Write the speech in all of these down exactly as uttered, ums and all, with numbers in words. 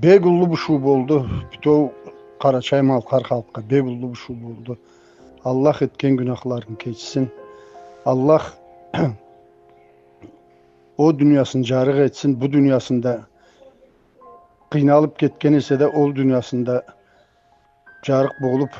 Бек уллу бушуу болду. Бютеу Къарачай-Малкъар халкъгъа бек уллу бушуу болду. Аллах этген гюнахларын кечсин. Аллах о дуниясын джарыкъ этсин, бу дуниясында къыйналып кетген эсе да, ол дуниясында джарыкъ болуп,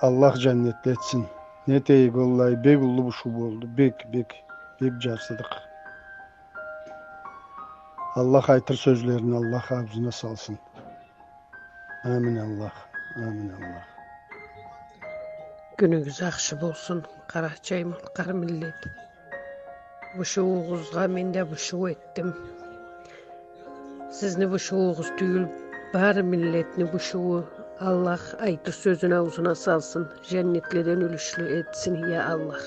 Аллах джаннетли этсин. Не этейик, уаллахи, бек уллу бушуу болду. Бек, бек, бек джарсыдыкъ. Аллах айтыр сёзлерин Аллах аузуна салсын. Амин Аллах, амин Аллах. Кюнюгюз ахшы болсун, къарачай-малкъар миллет. Бушуугъузгъа мен да бушуу этдим. Сизни бушуугъуз тюйюл, бары миллетни бушуу. Аллах айтыр сёзюн аузуна салсын, джаннетледен юлюшлю этсин, я Аллах.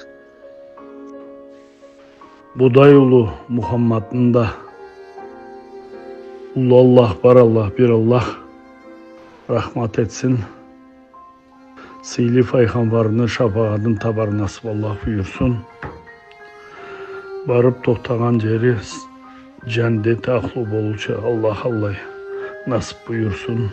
Будай улу Мухаммадны да уллу Аллах, бар Аллах, бир Аллах рахмат этсин. Сыйлы файгъамбарны шафагъатын табар насып Аллах буюрсун. Барып тохтагъан джери с-, джандет ахлу болурча Аллах аллай насып буюрсун.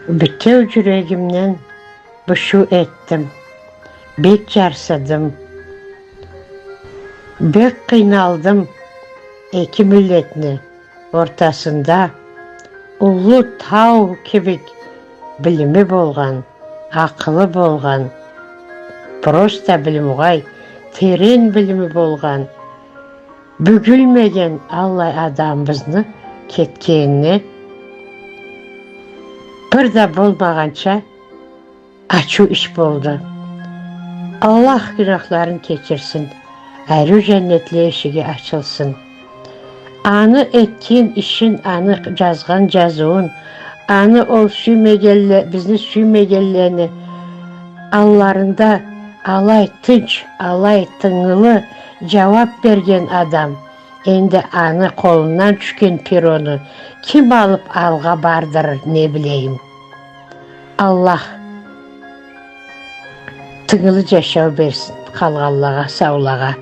Бютеу джюрегимден бушуу этдим. Бек джарсыдым. Бек къыйналдым. Эки миллетни ортасында уллу тау кибик билими болгъан, акъылы болгъан, просто билим угъай, терен билими болгъан, бюгюлмеген аллай адамыбызны кетгенине бир да болмагъанча ачыу иш болду. Аллах гюнахларын кечирсин, ариу джаннетли эшиги ачылсын. Аны этген ишин, аны джазгъан джазыуун, аны ол сюймегенле-, бизни сюймегенлени алларында алай тынч, алай тынгылы джууап берген адам, энди аны къолундан тюшген перону ким алып алгъа бардырыр, не билейим. Аллах тынгылы джашау берсин къалгъанлагъа, саулагъа,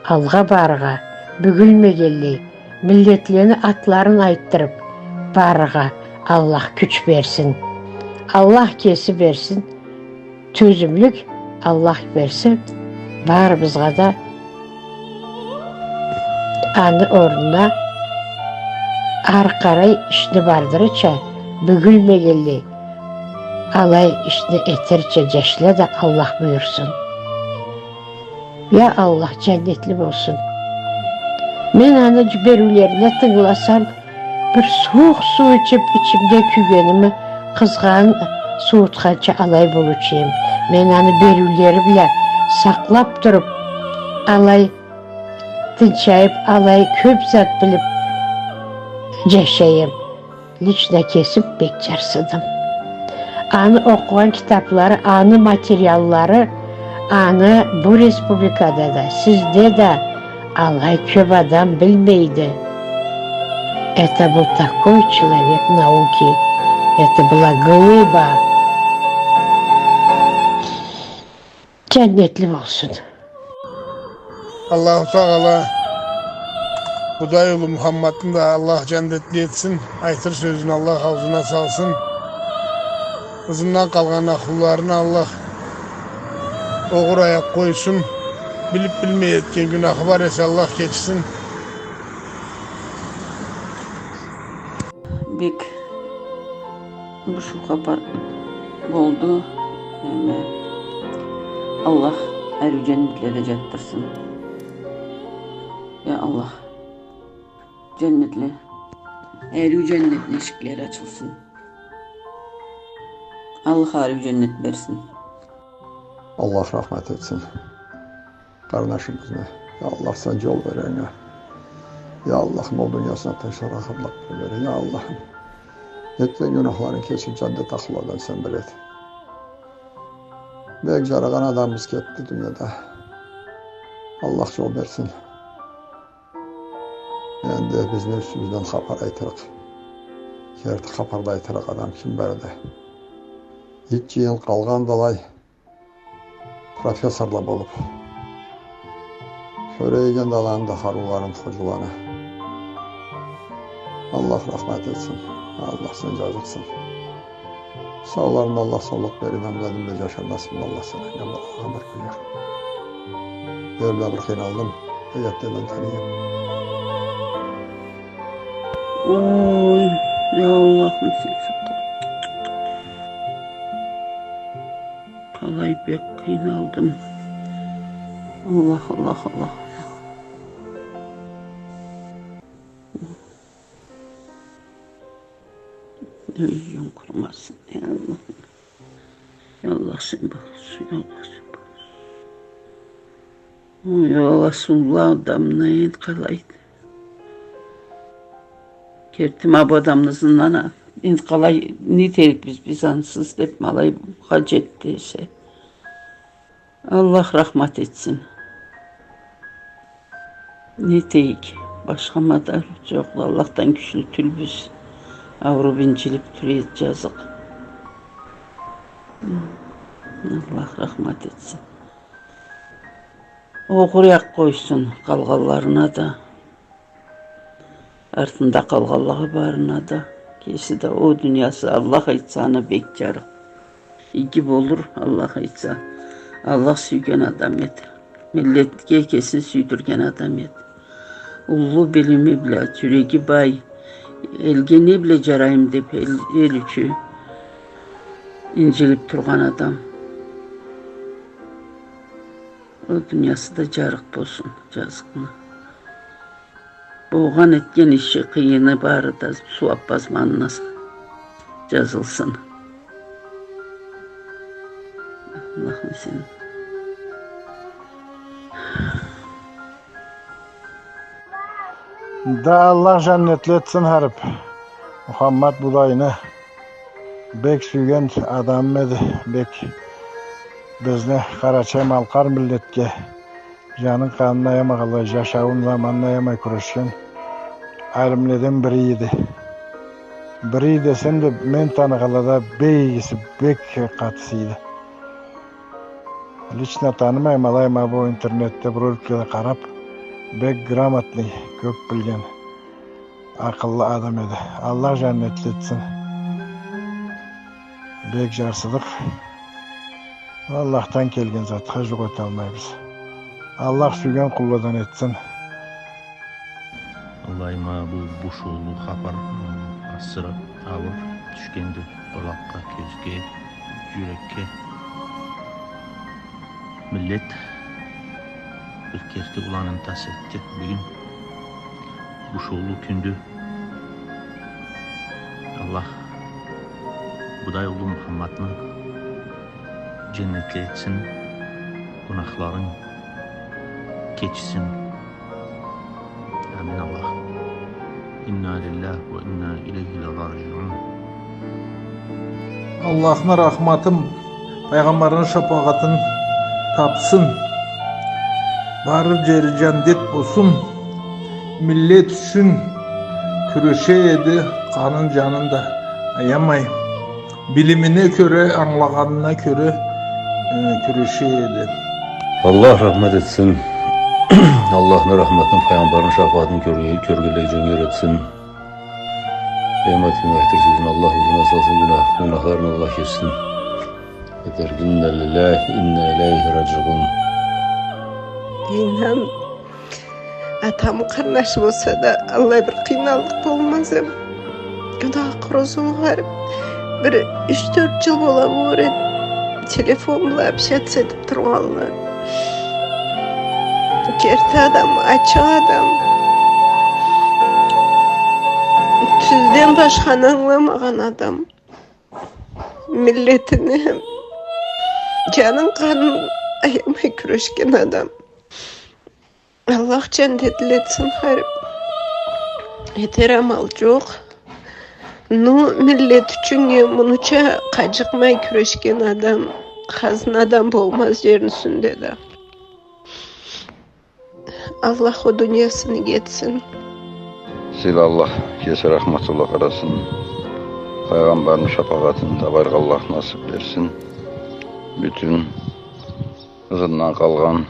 алгъа барыргъа, бюгюлмегенлей, миллетлени атларын айтдырып барыргъа Аллах кюч берсин. Аллах кеси берсин. Тёзюмлюк Аллах берсин барыбызгъа да, аны орнуна ары къарай ишни бардырырча, бюгюлмегенлей, алай ишни этерча джашла да Аллах буюрсун. Я Аллах, джаннетли болсун. Мен аны бериулерине тынгыласам, бир сууукъ суу ичип, ичимде кюйгеними къызгъан суутханча алай болуучу эм. Мен аны бериулери бла сакълап туруп, алай тынчайып, алай кёп зат билип джашай эм. Лично кесим бек джарсыдым. Аны окъугъан китаплары, аны материаллары, аны бу республикада да, сизде да алай кёп адам билмейди. Это был такой человек науки. Это была глыба. Джаннетли болсун. Аллаху Тагъала Будай улу Мухаммадны да Аллах джаннетли этсин, айтыр сёзюн Аллах аузуна салсын. Ызындан къалгъан ахлуларына Аллах огъур аякъ къойсун. Билип-билмей этген гюнахы бар эсе, Аллах кечсин. Бек бушуу хапар болду. Эм, Аллах ариу джаннетледе джатдырсын. Я Аллах, джаннетле, ариу джаннетни эшиклери ачылсын. Аллах ариу джаннет берсин. Аллах рахмат этсин къарнашыбызны. Я Аллах, сен джол бер анга. Я Аллахым, ол дуниясына тынчлыкъ, рахатлыкъ бер. Я Аллахым, этген гюнахларын кечип, джаннет ахлуладан сен бир эт. Бек джарагъан адамыбыз кетди дунияда. Аллах джол берсин. Энди бизни юсюбюзден хапар айтырыкъ, керти хапар да айтырыкъ адам ким барды? Ит джыйылып къалгъанды алай профессорла болуп. Ёрейген да аланы да харууларын, ходжуланы. Аллах рахмат этсин. Аллах сен джазыкъсын. Сауларына Аллах саулукъ берип, аман да джашар насыбын Аллах сен. Аман, аман кюлер. Ёрюп бир къыйналдым. Эжетден таныйым. Ой, я Аллах, не сен сакъла. Къалай бек къыйналдым. Аллах, Аллах, Аллах. Ой, джан къурумасын, я Аллах. Я Аллах, сен болурсун, я Аллах, сен болурсун. Ой, Аллах, саулукъ адамны энди къалайды. Керти ма бу адамны ызындан а, энди къалай, не этерикбиз биз ансыз деп, ма алай хаджетди эсе. Аллах рахмат этсин. Не этейик? Башха мадар джокъ, Аллахдан кючлю тюлбюз. Ауруп, инджилип тура эди, джазыкъ. Аллах рахмат этсин. Огъур якъ къойсун къалгъанларына да. Артында къалгъанлагъа барына да, кеси да о дуниясы, Аллах айтса, аны бек джарыкъ. Иги болур, Аллах айтса. Аллах сюйген адам эди. Миллетге кесин сюйдюрген адам эди. Уллу билими бла, джюреги бай, элге не бла джарайым деп, эл, эл ючюн инджилип тургъан адам. О дуниясы да джарыкъ болсун, джазыкъны. Болгъан этген иши, къыйыны бары да сууап базманына джазылсын. Аллахым сен. Да Аллах жаннетли этсин харип Мухаммат Будайны. Бек сюйген адамым эди, бек бизни къарачай-малкъар миллетге жанын-къанын аямагъанлай, жашауун, заманын аямай кюрешген алимледен бири эди. Бири десем да, мен таныгъанлада бек игиси, бек къатысы эди. Лично танымайма, алай ма бу интернетде бир роликледе къарап, бек грамотный, кёп билген, акъыллы адам эди. Аллах жаннетли этсин. Бек жарсыдыкъ. Аллахдан келген затха жукъ эталмайбыз. Аллах сюйген къулладан этсин. Алай ма бу бушуулу хапар, м, асыры ауур тюшгенди къулакъгъа, кёзге, жюрекге. Миллет бир керти уланын тас этди. Бюгюн бушуулу кюндю. Аллах Будай улу Мухаммадны жаннетли этсин, гюнахларын кечсин. Амин Аллах. Инна лиллах ва инна илейхи ла ражиун. Аллахны рахматын, пайгъамбарны шапагъатын тапсын. Бары жери жаннет болсун. Миллет ючюн кюреше эди, къанын, жанын да аямай. Билимине кёре, ангылагъанына кёре, э, кюреше эди. Аллах рахмат этсин. Аллахны рахматын, пайгъамбарны шафагъатын кёрге-, кёргенлей жангер этсин. Эм айтхан айтыр сёзюн Аллах узуна салсын, гюнах-, гюнахларын Аллах кечсин. Этер, инна лиллахи, инна илейхи ражиун. Ийнан, атам къарнашы болса да, аллай бир къыйналлыкъ болмаз эм. Гюнах къурусун, харип. Бир юч-тёрт жыл бола бор эди. Телефон бла общаться этип тургъанлы. Керти адам, ачыкъ адам. Тюзден башханы ангыламагъан адам. Миллетине жанын, къанын аямай кюрешген адам. Аллах жаннетли этсин, харип. Этер амал жокъ. Ну, миллет ючюн мунуча къажыкъмай кюрешген адам, хазна адам болмаз жерни юсюнде да. Аллах о дуниясын иги этсин. Сыйлы Аллах кеси рахматы бла къарасын. Пайгъамбарны шапагъатын табаргъа Аллах насып берсин. Бютюн ызындан къалгъан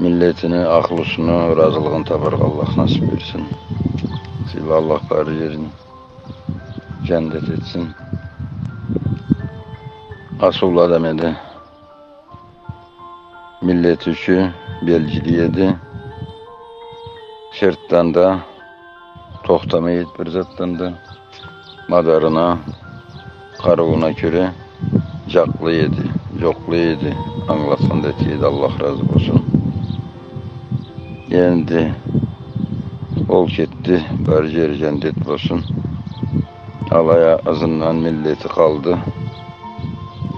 Миллетини, ахлусуну ыразылыгъын табаргъа Аллах насып берсин. Сыйлы Аллах бары джерин джандет этсин. Асыулу адам эди. Миллети ючюн белгили эди. Сыртдан да тохтамай эди бир затдан да. Мадарына, къарыууна кёре джакълы эди, джокълу эди, ангылатхан да эте эди, Аллах разы болсун. Энди ол кетди, бары джери джандет болсун. Алай а ызындан миллети къалды.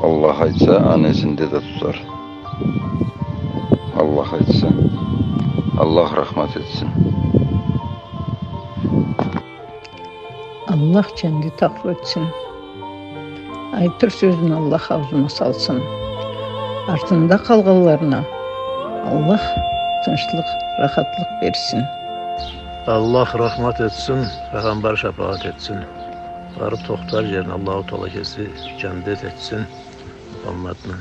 Аллах айтса, аны эсинде да тутар. Аллах айтса. Аллах рахмат этсин. Аллах джандет ахлу этсин. Айтыр сёзюн Аллах аузуна салсын. Артында къалгъанларына Аллах тынчлыкъ, рахатлыкъ берсин. Аллах рахмат этсин, Пайгъамбар шапагъат этсин. Барып тохтар джерин Аллаху Таала кеси джандет этсин Мухаммадны.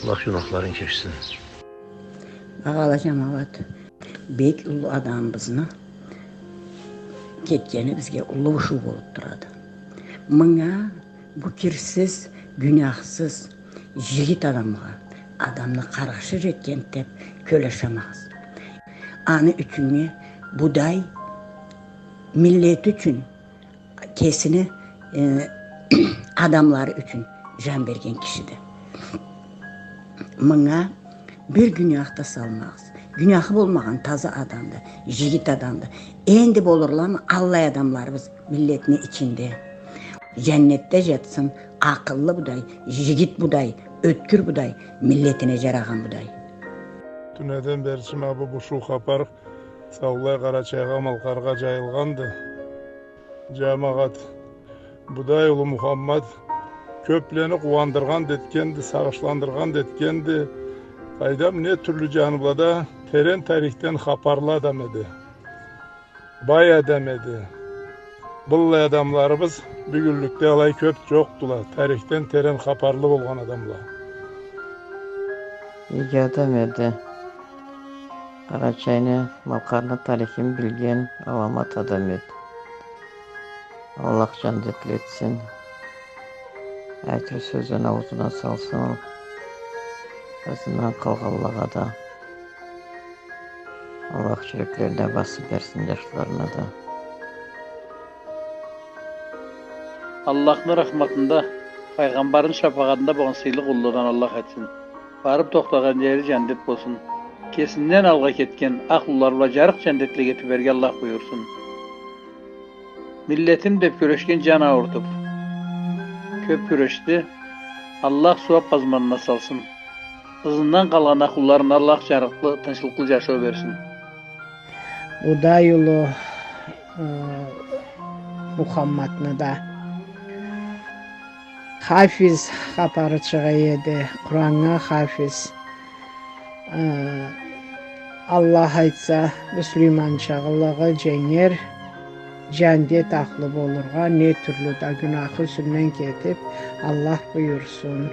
Аллах гюнахларын кечсин. Багъалы джамауат, бек уллу адамыбызны кетгени бизге уллу бушуу болуп турады. Мынга бу кирсиз, гюняхсыз джигит адамгъа адамны къаргъышыр этген деп кёлешемегиз. Аны ючюннге будай миллети ючюн, кесини, э, адамлары ючюн джан берген кишиди. Мынга бир гюнях да салмагъыз. Гюняхы болмагъан таза адамды, джигит адамды. Энди болурламы аллай адамларыбыз миллетни ичинде? Джаннетде джатсын, акъыллы будай, джигит будай, ёткюр будай, миллетине джарагъан будай. Тюнеден бери чыгъа бу бушуу хапар саулай Къарачайгъа, Малкъаргъа джайылгъанды. Джамагъат, будай улу Мухаммад кёплени къууандыргъан да этгенди, сагъышландыргъан да этгенди. Къайдам, не тюрлю джаны бла да терен тарихден хапарлы адам эди. Бай адам эди. Быллай адамларыбыз бюгюнлюкде алай кёп джокъдула, тарихден терен хапарлы болгъан адамла. Иги адам эди. Къарачайны, Малкъарны тарихин билген аламат адам эди. Аллах джандетли этсин. Айтыр сёзюн аузуна салсын ол. Ызындан къалгъанлагъа да. Аллах джюреклерине басым берсин, джашларына да. Аллахны рахматында, Пайгъамбарны шапагъатында болгъан сыйлы къулладан Аллах этсин. Барып тохтагъан джери джаннет болсун. Кесинден алгъа кетген ахлулары бла джарыкъ джаннетлеге тюберге Аллах буюрсун. Миллетим деп кюрешген, джан аурутуп кёп кюрешди. Аллах сууап къазманына салсын. Ызындан къалгъан ахлуларына Аллах джарыкълы, тынчлыкълы джашау берсин. Будай улу, э, Мухаммадны да хафиз хапары чыгъа эди, Къураннга хафиз. Э, Аллах айтса, муслиманчылыгъы дженгер, джандет ахлу болургъа, не тюрлю да гюнахы юсюнден кетип, Аллах буюрсун.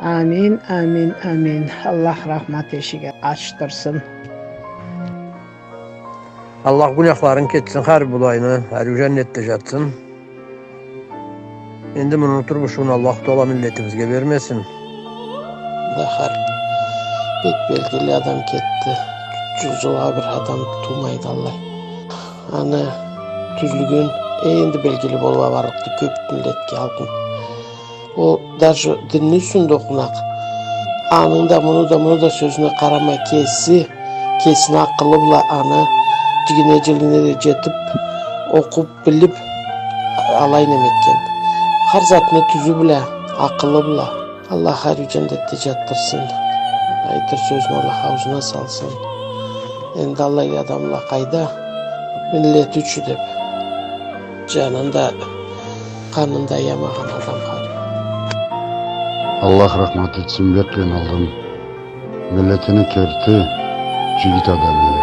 Амин, амин, амин. Аллах рахмат эшигин ачдырсын. Аллах гюнахларын кечсин, хар будайны, ариу джаннетде джатсын. Энди муну турмушун Аллаху Таала миллетибизге бермесин. Дахар бек белгили адам кетди. Джюз джылгъа бир адам туумайды аллай. Аны тюзлюгюн энди белгили болуп барлыкъды кёп миллетге, халкъгъа. Ол даже динни юсюнде окъунакъ. Аны да, муну да, муну да сёзюне къарамай, кеси, кесини акъылы бла аны джигине-джилигине да джетип, окъуп, билип, алай неме этген. Хар затны тюзю бла, акъылы бла. Аллах ариу джаннетде джатдырсын. Айтыр сёзюн Аллах аузуна салсын. Энди аллай адамла къайда? Миллети ючюн деп, джанын да, къанын да аямагъан адамла. Аллах рахмат этсин, бек къыйналдым. Миллетини керти джигит адам эди.